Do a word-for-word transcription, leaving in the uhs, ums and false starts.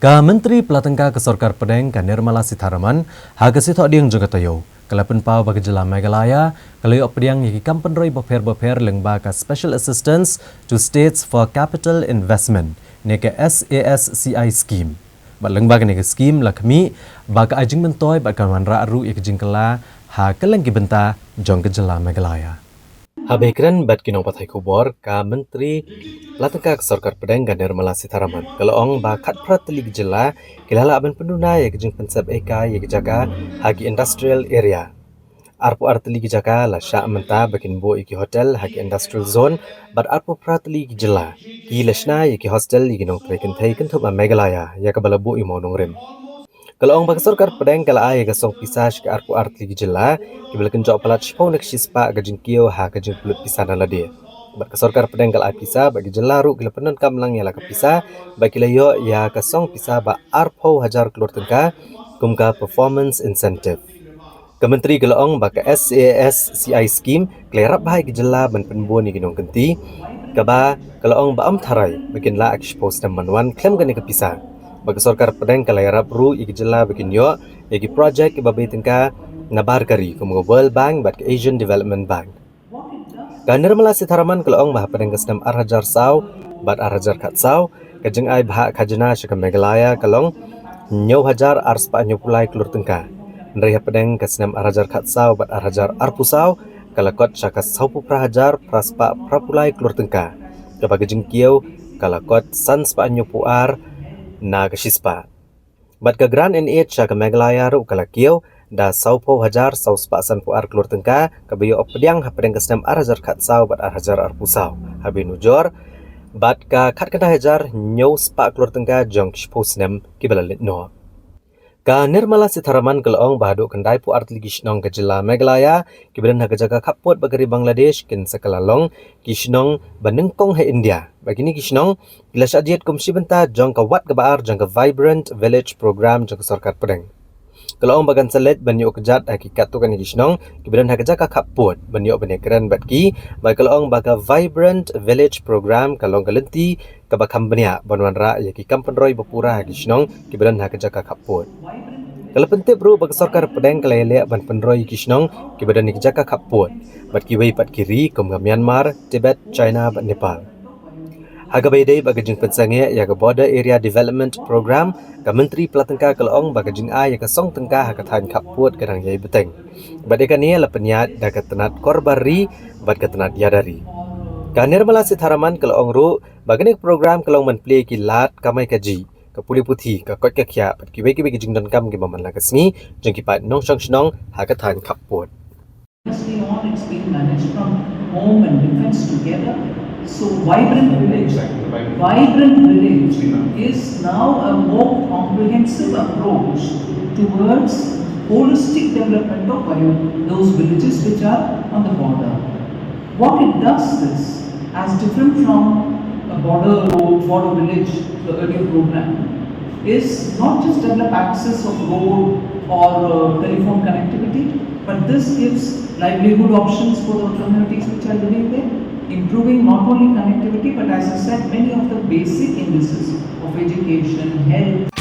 Ka Myntri Pla Tyngka ka Sorkar Pdeng ka Nirmala Sitharaman, ha ka sngi Thohdieng jong ka taïew, ka la pynpaw ba ka jylla Meghalaya ka la ïoh pdiang ïa ki kam pynroi bapher bapher lyngba ka Special Assistance to States for Capital Investment, ne ka SASCI scheme. Bad lyngba kane ka scheme la khmih ba ka ai jingmyntoi bad ka wanrah ruh ïa ka jingkylla ha kylleng ki bynta jong ka jylla Meghalaya. Haba ïakren bad ki nongpathai khubor, ka Myntri Pla Tyngka ka Sorkar Pdeng ka Nirmala Sitharaman ka la ong ba khatphra tylli ki jylla ki la lah ban pynduna ïa ka jingpynsep ekai ïa ki jaka ha ki industrial area. Arphew ar tylli ki jaka la shah mynta ba kin buh ïa ki hotel ha ki industrial zone, bad arphew phra tylli ki jylla ki la shna ïa ki hostel ïa ki nongtrei kynthei kynthup ma Meghalaya, ïa kaba la buh ïa u mawnongrim. Ka la ong ba ka Sorkar Pdeng ka la ai ïa ka song pisa sha ka arphew ar tylli ki jylla kiba la kynjoh palat shiphew na ka shispah ka jingkiew ha ka jingpynlut pisa na lade. Bad ka Sorkar Pdeng ka la ai pisa bad ki jylla ruh ki la pyndonkam lang ïa la ka pisa, bad ki la ïoh ïa ka song pisa ba arphew hajar klur tyngka kum ka performance incentive. Ka Myntri ka la ong ba ka SASCI scheme ka la ïarap bha ïa ki jylla ban pynbun ïa ki nongkynti, kaba ka la ong ba ym tharai ba kin lah ha ki shiphew snem ban wan khlem kane ka pisa. Bad ka Sorkar Pdeng ka la ïarap ruh ïa ki jylla ba kin ïoh ïa ki projek kiba bei tyngka na bar ka ri kum ka World Bank bad ka Asian Development Bank. Ka Nirmala Sitharaman ka la ong ba hapdeng ka snem ar hajar saw bad ar hajar khatsaw, ka jingai bhah khajna sha ka Meghalaya ka long hynñiew hajar ar spah hynñiewphew lai klur tyngka. Hynrei hapdeng ka snem ar hajar khatsaw bad ar hajar arphew saw, ka la kot sha ka sawphew phra hajar phra spah phraphew lai klur tyngka, kaba ka jingkiew ka la kot san spah hynñiewphew ar na ka shispah. Bad ka grant in aid sha ka Meghalaya ruh ka la kiew da sawphew hajar saw spah sanphew ar klur tyngka, kaba ïoh pdiang hapdeng ka snem ar hajar khatsaw bad ar hajar arphew saw, haba ïanujor bad ka khatkhyndai hajar hynñiew spah klur tyngka jong ki shiphew snem kiba la leit noh. Ka Nirmala Sitharaman ka la ong ba haduh khyndai phew ar tylli ki shnong ka jylla Meghalaya kiba don ha ka jaka khappud bad ka ri Bangladesh kin sa kylla long ki shnong ba nyngkong ha India. Bad kine ki shnong ki la shah jied kum shi bynta jong ka wat kaba ar jong ka Vibrant Village Program jong ka Sorkar Pdeng. Ka la ong ba kan sa leit ban ïoh kjat ha ki katto katne ki shnong kiba don ha ka jaka khappud ban ïoh ban ïakren bad ki, bad ka la ong ba ka Vibrant Village Program ka long ka lynti kaba kham bniah ban wanrah ïa ki kam pynroi ba pura ha ki shnong kiba don ha ka jaka khappud. Ka la pyntip ruh ba ka Sorkar Pdeng ka la ïaleh ban pynroi ïa ki shnong kiba don ha ka jaka khappud bad kiwei pat ki ri kum ka Myanmar, Tibet, China bad Nepal. Ha kaba ïadei bad ka jingpynsangeh ïa ka Border Area Development Program, ka Myntri Pla Tyngka ka la ong ba ka jingai ïa ka song tyngka ha ka thaiñ khappud ka dang ïai bteng, bad ïa kane la pynïaid da ka tnat Korbar Ri bad ka tnat Ïada Ri. Ka Nirmala Sitharaman ka la ong ruh ba kane ka program ka long ban plie ki lad kamai kajih, ka pule puthi, ka koit ka khiah bad kiwei kiwei ki jingdonkam kiba man la ka sngi jong ki paid nongshong shnong ha ka thaiñ khappud. Honestly, all it's been managed from home and defense together. So vibrant village, vibrant village is now a more comprehensive approach towards holistic development of those villages which are on the border. What it does is, as different from a border road, border village, the earlier program, is not just develop access of road or uh, telephone connectivity, but this gives livelihood options for the communities which are living there, improving not only connectivity, but as I said, many of the basic indices of education, health,